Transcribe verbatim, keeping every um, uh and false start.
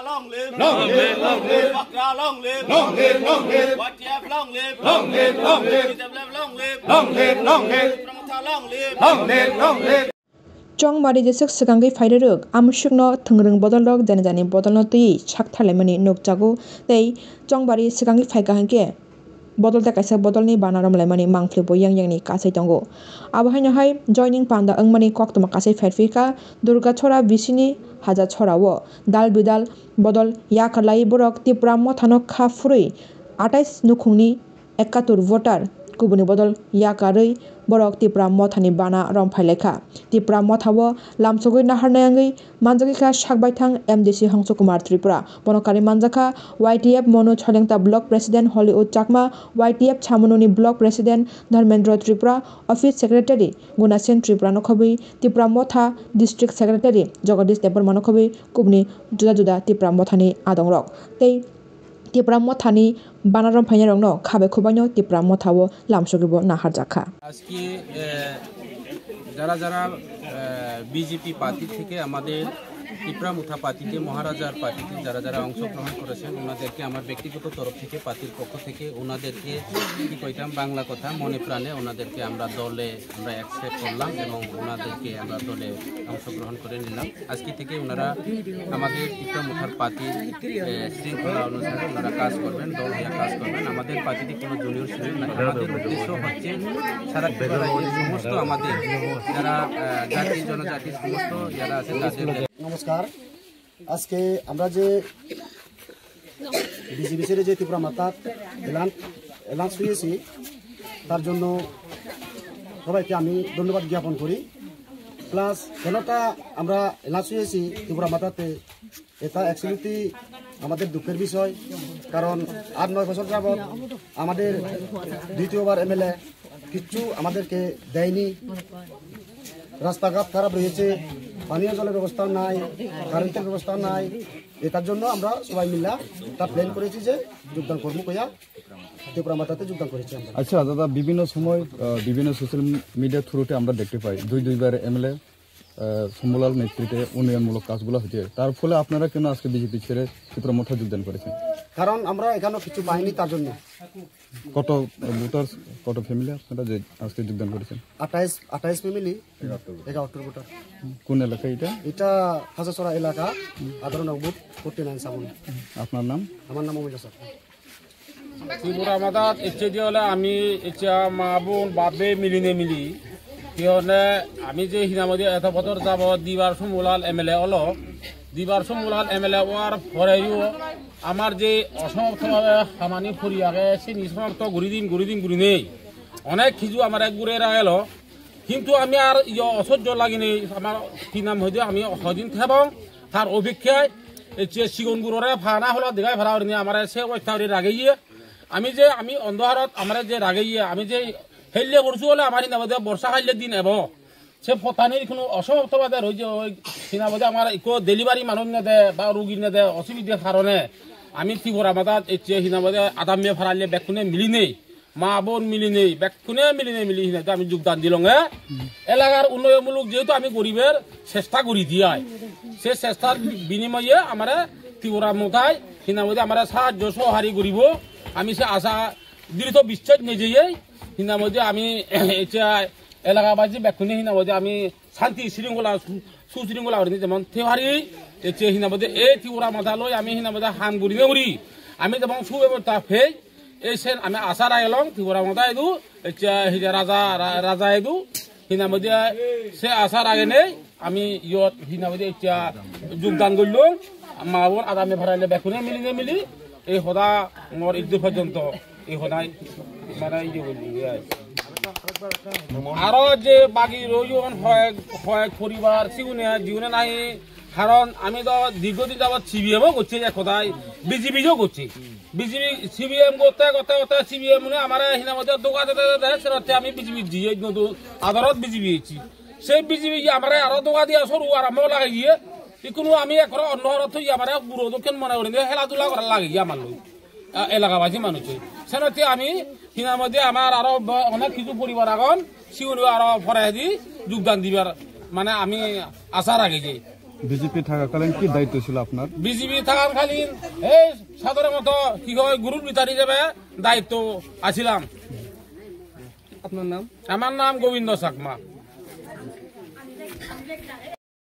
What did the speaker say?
Long live! Long live! Long live! Bakra long live! Long live! Long live! Y T F long live! Long live! Long live! T W F long live! Long live! Long live! Tipra Motha long live! Long live! Long live! Chongbari jeswk swkangwi phairwrwk, amswkno thwngrwng bodolrok jani jani bodolno twiwi sak tharlaimani nukjago tei Chongbari swkangwi phaikha hinkhe bodol tei kaisa bodolni bana romlaimani mangpili bo yang yangni kasai tongo. Abo haino hai joining panda wngmani koktwma kasai phairphi kha Durgachora bisini Hajachora o dal bidal bodol yakarlai borok Tipra Mothano kha phurwi atais nukhungni ekatur voter kubuni bodol yakarwi borok Tipra Mothani bana romphai laikha. Tipra Motha o lamsogwi naharnai wngwi manjagwi kha sak baithang M D C Hongso Kumar Tripura. Bono karwi manjakha Y T F Monu Cholengta Block President Hollywood Chakma, Y T F Chamununi Block President Dharmendra Tripura, Office Secretary Gunasen Tripura no khobwi Tipra Motha District Secretary Jagadish Debbarma no khobwi kubuni juda juda Tipra Mothani adongrok tei Tipra Mothani bana romphainairokno khabai khubaino Tipra Motha o lamsogwibo naharjakha. আজকে, এ, যারা যারা, এ, BJP party থেকে আমাদের তিপ্রা মুথা পার্টিতে, মহারাজার পার্টিতে যারা যারা অংশগ্রহণ করেছেন, ওনাদেরকে আমার ব্যক্তিগত তরফ থেকে, পার্টির পক্ষ থেকে ওনাদেরকে, কি কইতাম, বাংলা কথা, মনে প্রাণে ওনাদেরকে আমরা দলে আমরা অ্যাকসেপ্ট করলাম এবং ওনাদেরকে আমরা দলে অংশগ্রহণ করে নিলাম। আজকে থেকে ওনারা আমাদের তিপ্রা মুথার পার্টির, এ, শৃঙ্খলা অনুসারে ওনারা কাজ করবেন, দল হয়ে কাজ করবেন। আমাদের পার্টিতে কোনো জুনিয়র সিনিয়র নাই। আমাদের উদ্দেশ্য হচ্ছে সারা ত্রিপুরা রাজ্যের সমস্ত আমাদের যারা, আহ, জাতি জনজাতি সমস্ত যারা আছে তাদের নমস্কার। আজকে আমরা যে বিজেপি ছেড়ে যে ত্রিপুরা মাতাত এলান, এলান শুয়েছি, তার জন্য সবাইকে আমি ধন্যবাদ জ্ঞাপন করি। প্লাস কেনটা আমরা এলান শুয়েছি ত্রিপুরা মাতাতে, এটা অ্যাকচুয়ালি আমাদের দুঃখের বিষয়, কারণ আট নয় বছর যাবৎ আমাদের দ্বিতীয়বার এমএলএ কিচ্ছু আমাদেরকে দেয়নি। রাস্তাঘাট খারাপ রয়েছে, পানীয় জলের ব্যবস্থা নাই, কারেন্টের ব্যবস্থা নাই। এটার জন্য আমরা সবাই মিলে একটা প্ল্যান করেছি যে যোগদান করবো কইয়া ত্রিপুরা মাতাতে যোগদান করেছি আমরা। আচ্ছা দাদা, বিভিন্ন সময়, আহ, বিভিন্ন সোশ্যাল মিডিয়া থ্রুতে আমরা দেখতে পাই দুই দুইবার এমএলএ, আহ, শম্ভুলাল নেতৃত্বে উন্নয়নমূলক কাজগুলো হচ্ছে, তার ফলে আপনারা কেন আজকে বিজেপি ছেড়ে ত্রিপুরা মথা যোগদান করেছেন? কারণ আমরা এখানে কিছু পাইনি, তার জন্য। কত ভোটার, কত ফ্যামিলি আপনারা যে আজকে যোগদান করেছেন? আঠাইশ, আঠাইশ ফ্যামিলি, এগারো ভোটার। কোন এলাকা এটা? এটা হাজারছড়া এলাকা, আঠারো নং বুথ, ফোর্টি নাইন সাবন। আপনার নাম? আমার নাম অমিত দাস। ত্রিপুরা মাতাত এসে দিয়ে হলে আমি এটা মা বোন বাপে মিলিনে মিলি। কি হলে আমি যে হিনামতি এত বছর যাব দিবার সমুলাল এমএলএ হলো, দিবার সমুলাল এমএলএ হওয়ার পরেও আমার যে অসমাপ্তভাবে হামানি ফুরিয়াকে সে নিঃসমাপ্ত ঘুরি দিন, ঘুরি দিন, ঘুরি নেই। অনেক কিছু আমার এক ঘুরে এরা এলো, কিন্তু আমি আর ইয়ে অসহ্য লাগি নেই। আমার কি নাম হইতে আমি হদিন থাকবো, তার অপেক্ষায় এই যে সিগন গুরুরে ফানা হলো দেখাই ফারা হরিনি আমার সে অবস্থা হরি রাগে গিয়ে আমি যে আমি অন্ধকারত আমার যে রাগে গিয়ে আমি যে হেললে পড়ছু হলে আমার হিনাবাদে বর্ষা খাইলে দিন এব। সে ফতানির কোনো অসমাপ্ত বাজার হয়ে যে ওই হিনাবাদে আমার ইকো ডেলিভারি মানুষ না দেয় বা রুগী না দেয় অসুবিধার কারণে আমি ত্রিপুরা মাতাত এই যে হিনাবাদে আদামে ফারাইলে বেকুনে মিলি নেই, মা বোন মিলি নেই, বেকুনে মিলি নেই মিলি হিনাবাদে আমি যোগদান দিলং। এলাকার উন্নয়নমূলক যেহেতু আমি গরিবের চেষ্টা করি দিয়াই, সে চেষ্টার বিনিময়ে আমরা ত্রিপুরা মাতায় হিনাবাদে আমরা সাহায্য সহকারী করিব। আমি সে আশা দৃঢ় বিশ্বাস নিয়ে যেয়ে হিনাবাদে আমি এই যে এলাকাবাসী বেকুনে হিনাবাদে আমি শান্তি শৃঙ্খলা সু-, সুশৃঙ্খলা হরিনি যেমন তেহারি এই যে হিনাবাদে এই ত্রিপুরা মাথা লই আমি হিনাবাদে হাম গুরি নেউরি আমি যেমন সুব্যবস্থা ফেই এই সেন আমি আশা রাখলাম ত্রিপুরা মাথা এদু এই যে হিজা রাজা রা-, রাজা এদু হিনাবাদে সে আশা রাখে নেই আমি ইয়ত হিনাবাদে এই যে যোগদান করলাম। মা বোন আদামে ফারাইলে বেকুনে মিলি নে মিলি এই হদা মোর ইদ্যু পর্যন্ত এই হদাই মানে ইয়ে করলি, ইয়ে। আরো যে বাকি রইজন হয়, হয় পরিবার সিগুনে জীবনে নাই, কারণ আমি তো দীর্ঘদিন যাবত সিবিএমও করছি এক কথায়, বিজেপিও করছি। বিজেপি সিবিএম করতে করতে করতে সিবিএম মানে আমার হিনামতে দোকান দিতে দিতে সেরাতে আমি বিজেপি দিয়ে নতুন আদালত বিজেপি হয়েছি। সেই বিজেপি আমার আরো দোকান দিয়ে সরু আরম্ভ লাগাই দিয়ে, এখনো আমি এখন অন্য হরত হই আমার বুড়ো দক্ষিণ মনে করি খেলাধুলা করার লাগে আমার লোক। আহ, এলাকাবাসী মানুষ। সেনাতে আমি হিনার মধ্যে আমার আরো ব-, অনেক কিছু পরিবার এখন সিউনি আরো পরে দি যোগদান দিবার মানে আমি আশা রাখি যে বিজেপি থাকাকালীন কি দায়িত্ব ছিল আপনার? বিজেপি থাকাকালীন এই সাধারণত কি হয়, গরুর ভিতরে যাবে দায়িত্ব আছিলাম। আপনার নাম? আমার নাম গোবিন্দ চাকমা।